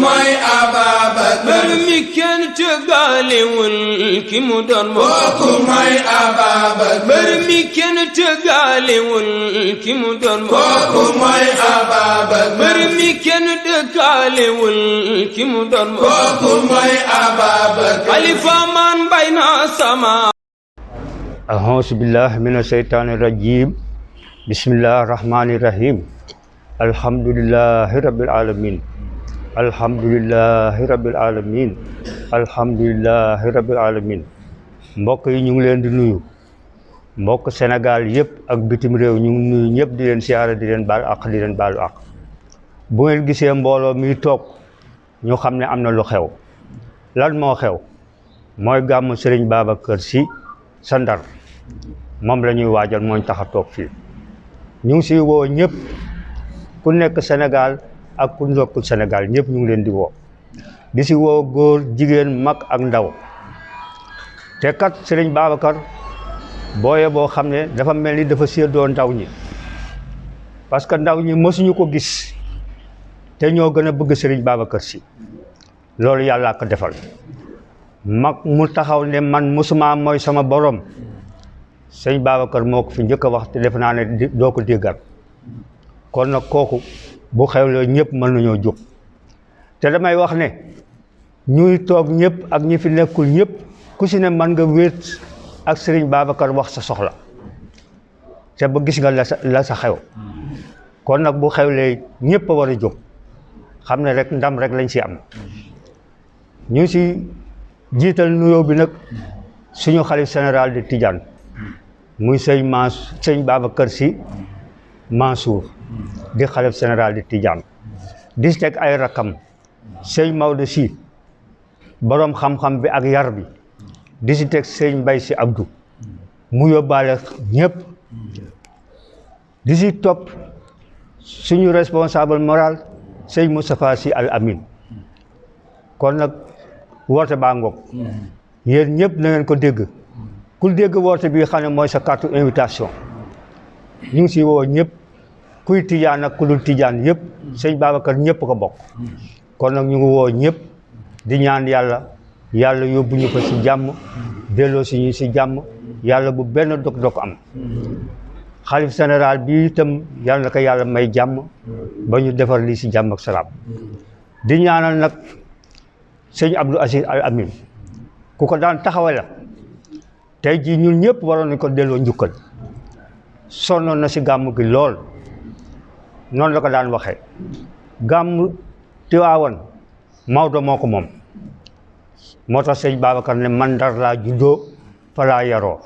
mooy Ababakar mbër mi kenn tëggalewul ki mu doon kooku mooy Ababakar mbër mi kenn tëggalewul ki mu doon kooku mooy Ababakar mbër mi kenn dëkkalewul ki mu doon kooku mooy Ababakar xalifa man bay na sama أعوذ بالله من الشيطان الرجيم بسم الله الرحمن الرحيم الحمد لله رب العالمين الحمد لله رب العالمين الحمد لله رب العالمين mbokk yi ñu ngi leen di nuyu mbokk Sénégal yëpp ak bitim réew ñu ngi nuyu ñëpp di leen siyaare di leen baal ak di leen baalu ak bu ngeen gisee mbooloo mi toog ñu xam ne am na lu xew lan moo xew mooy gàmmu Serigne Babacar Sy sa Ndar moom la ñuy waajal mooñ tax a toog fii ñu ngi siy woo ñëpp ku nekk Sénégal ak ku nekkul Sénégal ñëpp ñu ngi leen di woo di si woo góor jigéen mag ak ndaw te kat Serigne Babacar booye boo xam ne dafa mel ni dafa séddoo ndaw ñi parce que ndaw ñi mësuñu ko gis te ñoo gën a bëgg Serigne Babacar Sy loolu yàlla ko defal mag mu taxaw ne man musuma mooy sama borom sëñ Babacar moo ko fi njëkk a wax te def naa ne doo ko déggal kon nag kooku bu xewlee ñëpp mën nañoo jóg te damay wax ne ñuy toog ñëpp ak ñi fi nekkul ñëpp ku si ne mën nga wéet ak sëriñ Babacar wax sa soxla te ba gis nga la sa xew kon nag bu xewlee ñëpp a war a jóg xam ne rek ndam rek lañ si am ñu si jiital nuyoo bi nag suñu xalif général de Tidiane muy sëñ Babacar Sy Mansour di xalif général de Tidiane di teg ay rakam sëñ Maodo Sy borom xam-xam bi ak yar bi di si teg sëñ Mbaye Sy Abdou mu yóbbaale ñëpp di si topp suñu responsable moral sëñ Moustapha Sy Al Amin kon nag woote baa ngoog yéen ñëpp na ngeen ko dégg ku dégg woote bi xam ne mooy sa carte invitation ñu ngi si woo ñëpp kuy tijaan ak ku dul tijaan yëpp sëñ Babacar ñëpp ko bokk kon nag ñu ngi woo ñëpp di ñaan yàlla yóbbu ñu ko si jàmm delloo si ñu si jàmm yàlla bu benn dog-dog am xalif général bi itam yàlla na ko yàlla may jàmm ba ñu defar lii si jàmm ak salaam di ñaanal nag sëñ Abdou Aziz Al Amin ku ko daan taxawal la tey jii ñun ñëpp waroon nañ ko delloo njukkal sonnoon na si gàmm gi lool noonu la ko daan waxee gàmm Tiwaawan Maodo moo ko moom moo tax sëñ Babacar ne man Ndar laa juddoo fa laa yaroo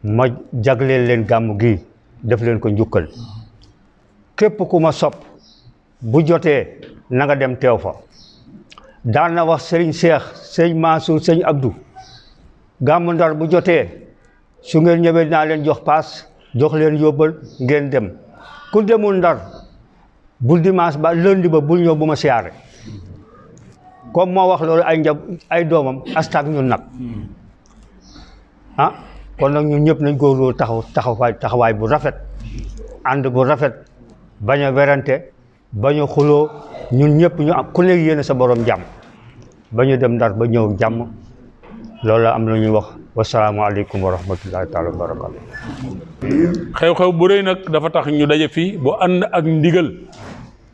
ma jagleel leen gàmm gi def leen ko njukkal képp ku ma sopp bu jotee na nga dem teew fa daan na wax sëriñ Cheikh sëñ Mansour sëñ Abdou gàmmu Ndar bu jotee su ngeen ñëwee dinaa leen jox paas jox leen yóbbal ngeen dem ku demul Ndar bul dimanche ba lundi ba bul ñëw bu ma siyaare comme moo wax loolu ay doomam astak ñun nag kon nag ñun ñëpp nañ góorgóorlu taxawaay bu rafet ànd bu rafet bañ a werante bañ a xuloo ñun ñëpp ñu am ku nekk yéene sa borom jàmm ba ñu dem Ndar ba ñëw jàmm loolu am la ñuy wax wasalaamaaleykum wa rahmatullahi taala wa barakatu xew-xew bu rëy nag dafa tax ñu daje fii bu ànd ak ndigal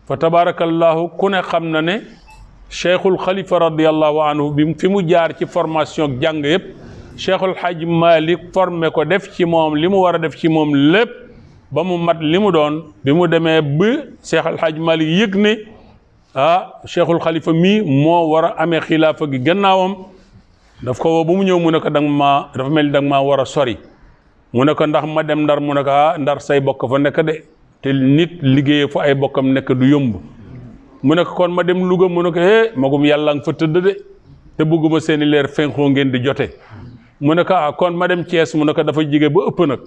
fa tabarakallahu ku ne xam na ne cheikhul xalifa radiallahu anhu bi fi mu jaar ci formation ak jàng yëpp cheikhul haj Malick formé ko def ci moom li mu war a def ci moom lépp ba mu mat li mu doon bi mu demee ba cheikhul haj Malick yëg ne cheikhul xalifa mii moo war a amee xilaafa gi gannaawam daf ko woo bu mu ñëw mu ne ko dafa mel ni danga maa war a sori mu ne ko ndax ma dem Ndar mu ne ko Ndar say bokk fa nekk de te nit liggéeyee fa ay bokkam nekk du yomb mu ne ko kon ma dem Louga mu ne ko magum yàlla nga fa tëdd de te bëgguma seeni leer fenxoo ngeen di jote mu ne ko kon ma dem Thiès mu ne ko dafa jige ba ëpp nag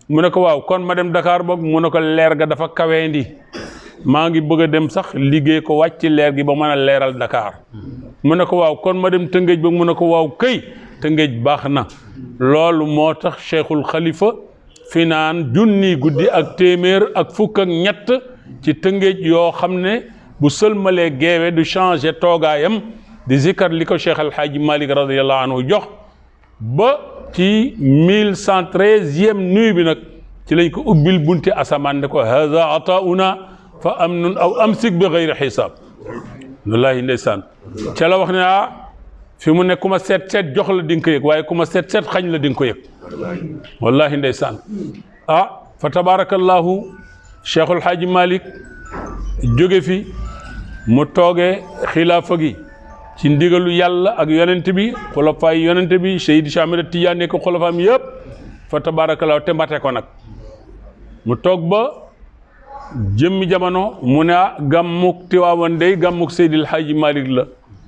mu ne ko waaw kon ma dem Dakar boog mu ne ko leer ga dafa kaweendi maa ngi bëgg a dem sax liggéey ko wàcc leer gi ba mën a leeral Dakar mu ne ko waaw kon ma dem Tëngéej ba mu ne ko waaw këy Tëngéej baax na loolu moo tax cheikhul xalifa fi naan junni guddi ak téeméer ak fukk ak ñett ci Tëngéej yoo xam ne bu sëlmalee geewe du changer toogaayam di zikar li ko Cheikh Alhaaji Malick radiyallahu anhu jox ba ci 1113e nuit bi nag ci lañ ko ubbil bunti asamaan ne ko haza atauna fa amnun aw amsik bi gayri xisaab wallahi ndeysaan ca la wax ne fi mu ne ku ma seet jox la di nga ko yëg waaye ku ma seet xañ la di nga ko yëg wallahi ndeysaan fa tabarakallahu Cheikh Alhaaji Malick jóge fi mu toogee xilaafa gi ci ndigalu yàlla ak yonent bi xulafaay yonent bi Seydi Cheikh Ahmed Tidiane nekk xulafaam yëpp fa tabarakallahu te mbate ko nag mu toog ba jëmmi jamono mu ne gàmmuk Tiwaawan dey gàmmuk Seydil Haaji Malick la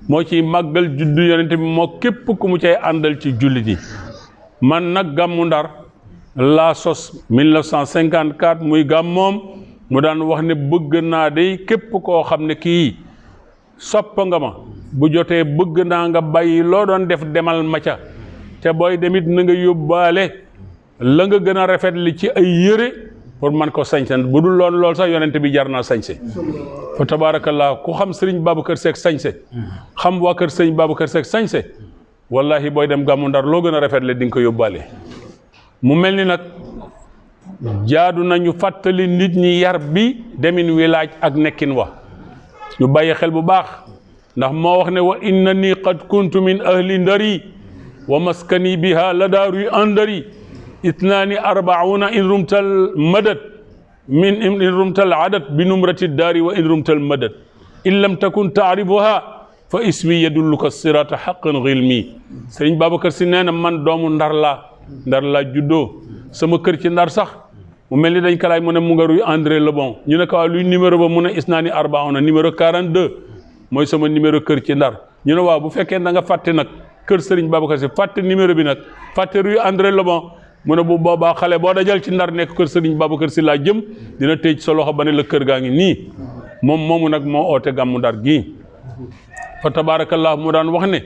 moo ciy màggal juddu yonent bi moo képp ku mu cay àndal ci jullit yi man nag gàmmu Ndar laa sos 1954 muy gàmmoom mu daan wax ne bëgg naa day képp koo xam ne kii soppa nga ma bu jotee bëgg naa nga bàyyi loo doon def demal ma ca te booy demit na nga yóbbaale la nga gën a rafet li ci ay yëre pour man ko sañse bu dul lool sax yonent bi jar naa sañse fa tabarakallah ku xam sëriñ Babacar Seck sañse xam waa kër sëriñ Babacar Seck sañse wallahi booy dem gàmmu Ndar loo gën a rafet le di nga ko yóbbaale mu mel ni nag jaadu nañu fàttali nit ñi yar bi demin wilaaj ak nekkin wa ñu bàyyi xel bu baax ndax moo wax ne wa inna nii qad kuntu min ahli ndari wa maskani biha la daaruy andari itnaani arbauna in rumtal madad in rumtal adad bi numrati daari wa in rumtal madad in lam takun taarifuha fa ismi yadulluka sirata xaqan xilmi sëriñ Babacar Si nee na man doomu Ndar laa juddoo sama kër ci Ndar sax mu mel ni dañ kalaay mu ne mu nga ruy André Lebon ñu ne ko waaw luy numéro ba mu ne isnaani arbauna numéro 42 mooy sama numéro kër ci Ndar ñu ne waaw bu fekkee da nga fàtte nag kër Serigne Babacar Si fàtte numéro bi nag fàtte ruy André Lebon mu ne bu boobaa xale boo dajal ci Ndar nekk kër Serigne Babacar Si laa jëm dina tëj sa loxo ba ne la kër gaa ngi nii moom moomu nag moo oote gàmmu Ndar gii fa tabaarakallah mu daan wax ne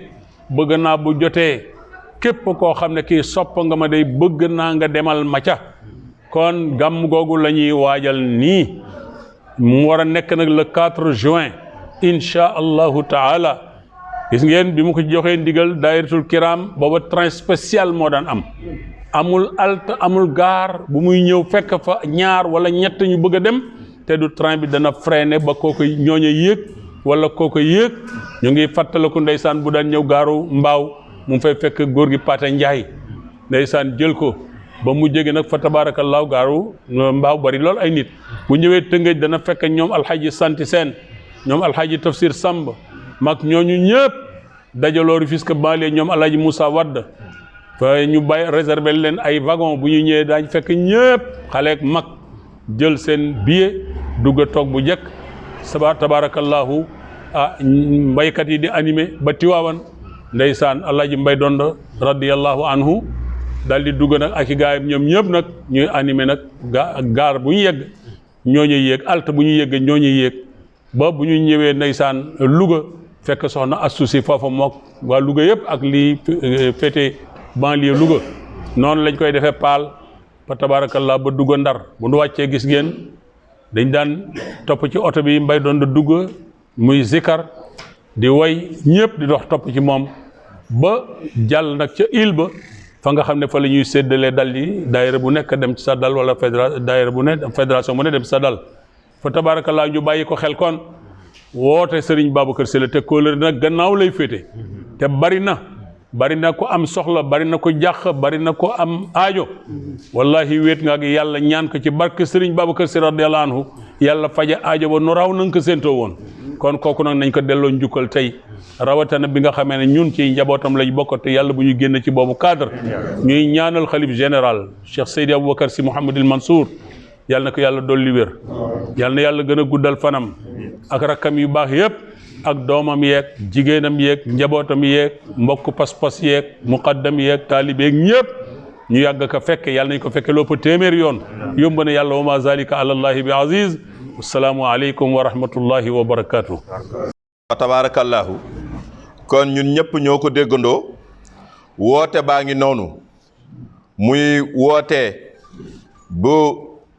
bëgg naa bu jotee képp koo xam ne kii sopp nga ma day bëgg naa nga demal ma ca kon gàmm googu la ñuy waajal nii mu war a nekk nag le 4 juin incha allahu taala gis ngeen bi mu ko joxee ndigal daayiratul kiram booba train spécial moo daan am amul halte amul gaar bu muy ñëw fekk fa ñaar wala ñett ñu bëgg a dem te du train bi dana freiné ba kooku ñooñu yéeg wala kooku yéeg ñu ngi fàttaliku ndeysaan bu daan ñëw gaaru mbaaw mu fay fekk góor gi Pate Njaay ndeysaan jël ko ba mu jege nag fa tabaarakallaahu gaaru mbaaw bari lool ay nit bu ñëwee Tëngéej dana fekk ñoom alxaaji Santi Seen ñoom alxaaji Tafsir Samb mag ñooñu ñëpp dajaloo Rufisque banlieue ñoom alxaaji Moussa Wadd fa ñu bàyyi réservé leen ay wagon bu ñu ñëwee daañ fekk ñëpp xale ak mag jël seen billet dugg a toog bu njëkk tabaarakallaahu mbaykat yi di animé ba Tiwaawan ndeysaan alaaji Mbay Dondo radiyallahu anhu daal di dugg nag ak i gaayam ñoom ñëpp nag ñuy animé nag gaar bu ñu yegg ñooñu yéeg alt bu ñu yegg ñooñu yéeg ba bu ñu ñëwee ndeysaan Louga fekk soxna Astou Si foofa mook waa Louga yëpp ak lii féete banlieue Louga noonu lañ koy defee paal fa tabarakallah ba dugg Ndar bu nu wàccee gis ngeen dañ daan topp ci oto bi Mbay Dondo dugg muy zikar di way ñëpp di dox topp ci moom ba jàll nag ca île ba fa nga xam ne fa la ñuy séddalee dal yi daayira bu nekk dem ci sa dal wala daayira bu ne fédération bu ne dem ci sa dal fa tabaarakallaa ñu bàyyi ko xel kon woote Serigne Babacar Sy la te kóolóore nag gannaaw lay féete te bari na ko am soxla bari na ko jàq bari na ko am aajo wallahi wéet nga ak yàlla ñaan ko ci barke Serigne Babacar Sy radiyallahu anhu yàlla faja aajo ba nu raw na nga ko séentoo woon kon kooku nag nañ ko delloo njukkal tey rawatina bi nga xamee ne ñun ci njabootam lañ bokk te yàlla bu ñu génn ci boobu cadre ñuy ñaanal xalif général Cheikh Seydi Aboubacar Sy Mouhamadul Mansour yàlla na ko yàlla dolli wér yàlla na yàlla gën a guddal fanam ak rakkam yu baax yëpp ak doomam yeeg jigéenam yeeg njabootam yeeg mbokk pas-pas yeeg muqaddam yeeg taalibe yeeg ñëpp ñu yàgg ko fekke yàlla nañ ko fekke lopp téeméer yoon yomb na yàlla wa ma zalika ala allahi bi aziz assalaamu aleykum wa rahmatullahi wa barakatuh tabarakallahu kon ñun ñëpp ñoo ko déggandoo woote baa ngi noonu muy woote bu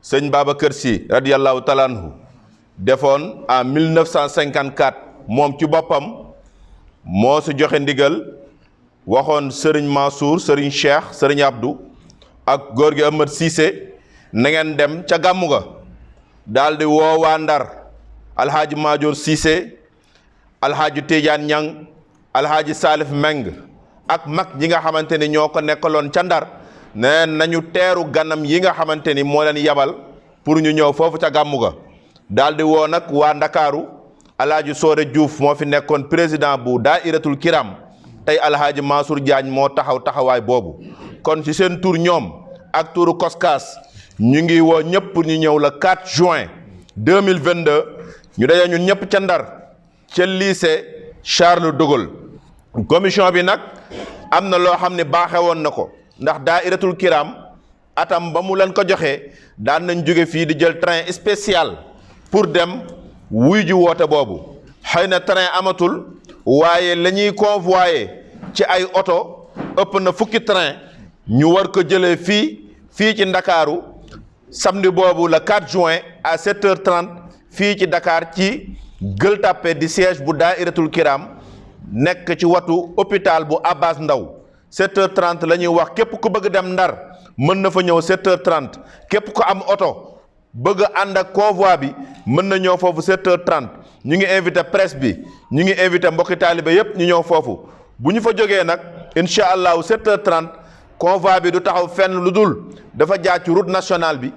sëñ Babacar Sy radiyallahu taala anhu defoon en 1954 moom ci boppam moo si joxe ndigal waxoon Serigne Mansour Serigne Cheikh Serigne Abdou ak góor gi Ahmed Cissé na ngeen dem ca gàmmu ga daal di woo waa Ndar alhaaji Maajoor Cissé alhaaji Tidiane Ñang alhaaji Salif Meng ak mag ñi nga xamante ni ñoo ko nekkaloon ca Ndar ne nañu teeru ganam yi nga xamante ni moo leen yabal pour ñu ñëw foofu ca gàmmu ga daal di woo nag waa Ndakaaru alhaaji Soore Diouf moo fi nekkoon président bu Daa'iratul Kiram tey alhaaji Mansour Diagne moo taxaw taxawaay boobu kon ci seen tur ñoom ak turu Koskas ñu ngi woo ñëpp pour ñu ñëw le 4 juin 2022 ñu daje ñun ñëpp ca Ndar ca lycée Charles de Gaulle commission bi nag am na loo xam ne baaxe woon na ko ndax Daa'iratul Kiram atam ba mu leen ko joxee daan nañ jóge fii di jël train spécial pour dem wuy ji woote boobu xëy na train amatul waaye la ñuy convoyé ci ay oto ëpp na fukki train ñu war ko jëlee fii ci Ndakaaru samedi boobu le 4 juin à 7h30 fii ci Dakar ci Gueule Tapée di siège bu Daa'iratul Kiram nekk ci watu hôpital bu Abbas Ndao 7h30 la ñuy wax képp ku bëgg dem Ndar mën na fa ñëw 7h30 képp ku am oto bëgg ànd ak convoi bi mën na ñëw foofu 7h30 ñu ngi invité presse bi ñu ngi invité mbokki taalibe yépp ñu ñëw foofu bu ñu fa jógee nag incha allahu 7h30 convoi bi du taxaw fenn lu dul dafa jaar ci route nationale bi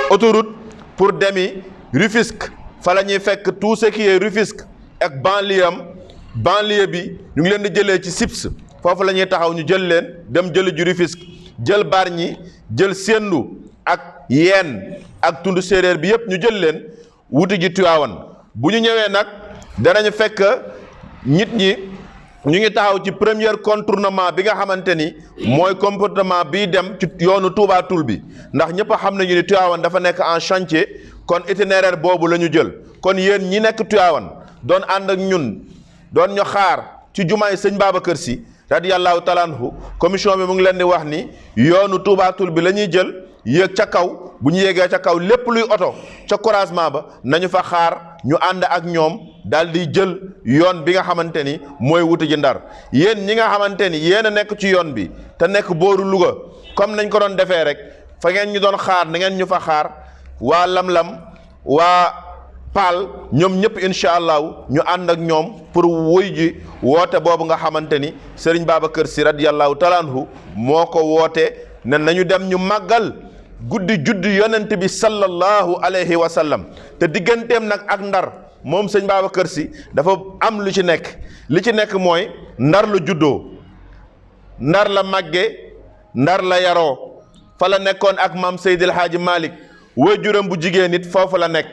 autoroute pour demi Rufisque fa la ñuy fekk tout ce qui est Rufisque ak banlieue bi ñu ngi leen di jëlee ci SIPS foofu la ñuy taxaw ñu jël leen dem jëli ju Rufisque jël Bargny jël Sendou ak Yène ak tund séeréer bi yépp ñu jël leen wuti ji Tivaouane bu ñu ñëwee nag danañu fekk nit ñi ñu ngi taxaw ci premier contournement bi nga xamante ni mooy comportement bii dem ci yoonu Touba Toul bi ndax ñëpp a xam nañu ni Tivaouane dafa nekk en chantier kon itinéraire boobu la ñu jël kon yéen ñi nekk Tivaouane doon ànd ak ñun doon ñu xaar ci jumaay sëñ Babacar Sy radiyallahu taala anhu commission bi mu ngi leen di wax ni yoonu Touba Toul bi la ñuy jël yéeg ca kaw bu ñu yéegee ca kaw lépp luy oto ca croisement ba nañu fa xaar ñu ànd ak ñoom daal di jël yoon bi nga xamante ni mooy wuti ji Ndar yéen ñi nga xamante ni yéen a nekk ci yoon bi te nekk booru Louga comme nañ ko doon defee rek fa ngeen ñu doon xaar na ngeen ñu fa xaar waa Lam-Lam waa Paal ñoom ñëpp incha allahu ñu ànd ak ñoom pour wuy ji woote boobu nga xamante ni Serigne Babacar Sy radiyallahu taala anhu moo ko woote ne nañu dem ñu màggal guddi juddu yonent bi sallallahu alayhi wa sallam te digganteem nag ak Ndar moom sëñ Babacar Sy dafa am lu ci nekk li ci nekk mooy Ndar la juddoo Ndar la màggee Ndar la yaroo fa la nekkoon ak maam Seydil Hadji Malick waajuram bu jigéen nit foofu la nekk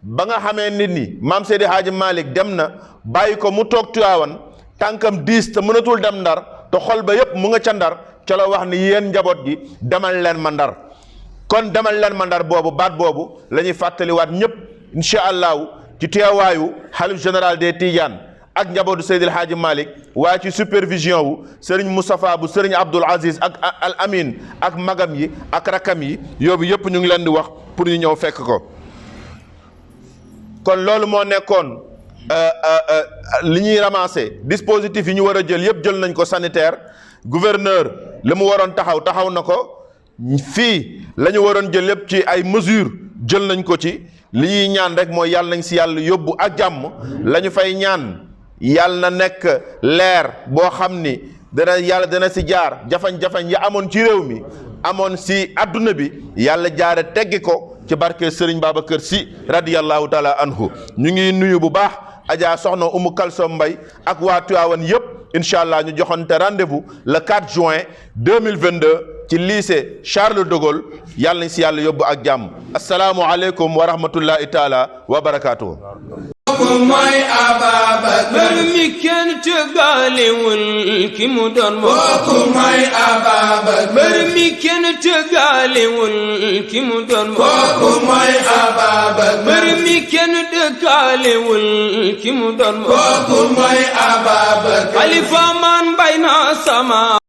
ba nga xamee nit ñi maam Seydil Hadji Malick dem na bàyyi ko mu toog Tiwaawan tànkam diis te mënatul dem Ndar te xol ba yépp mu nga ca Ndar ca la wax ni yéen njaboot gi demal leen ma Ndar kon demal leen ma Ndar boobu baat boobu la ñuy fàttaliwaat ñëpp incha allahu ci teewaayu xalif général des Tidiane ak njabootu Seydil Hadji Malick waaye ci supervision wu Serigne Moustapha bu Serigne Abdoul Aziz ak Al Amin ak magam yi ak rakam yi yóbbu yëpp ñu ngi leen di wax pour ñu ñëw fekk ko kon loolu moo nekkoon li ñuy ramasser dispositif yi ñu war a jël yëpp jël nañ ko sanitaire gouverneur li mu waroon taxaw na ko fii la ñu waroon jël lépp ci ay mesures jël nañ ko ci li ñuy ñaan rek mooy yàlla nañ si yàlla yóbbu ak jàmm la ñu fay ñaan yàlla na nekk leer boo xam ni dana si jaar jafañ-jafañ ya amoon ci réew mi amoon si adduna bi yàlla jaare teggi ko ci barke Serigne Babacar Sy radiyallahu taala anhu ñu ngi nuyu bu baax Adja soxna Umu Kalsom Mbay ak waa Tivaouane yëpp incha allah ñu joxonte rendez-vous le 4 juin 2022 ci lycée Charles de Gaulle yàlla nañ si yàlla yóbbu ak jàmm asalaamualeykum wa rahmatullahi taala wa barakaatuhu. kooku mooy Ababacar. mbër mi kenn tëggalewul ki mu doon moom. kooku mooy Ababacar. mbër mi kenn tëggalewul ki mu doon moom. kooku mooy Ababacar. mbër mi kenn dëkkalewul ki mu doon moom. kooku mooy Ababacar. Xalifa man bay na sama.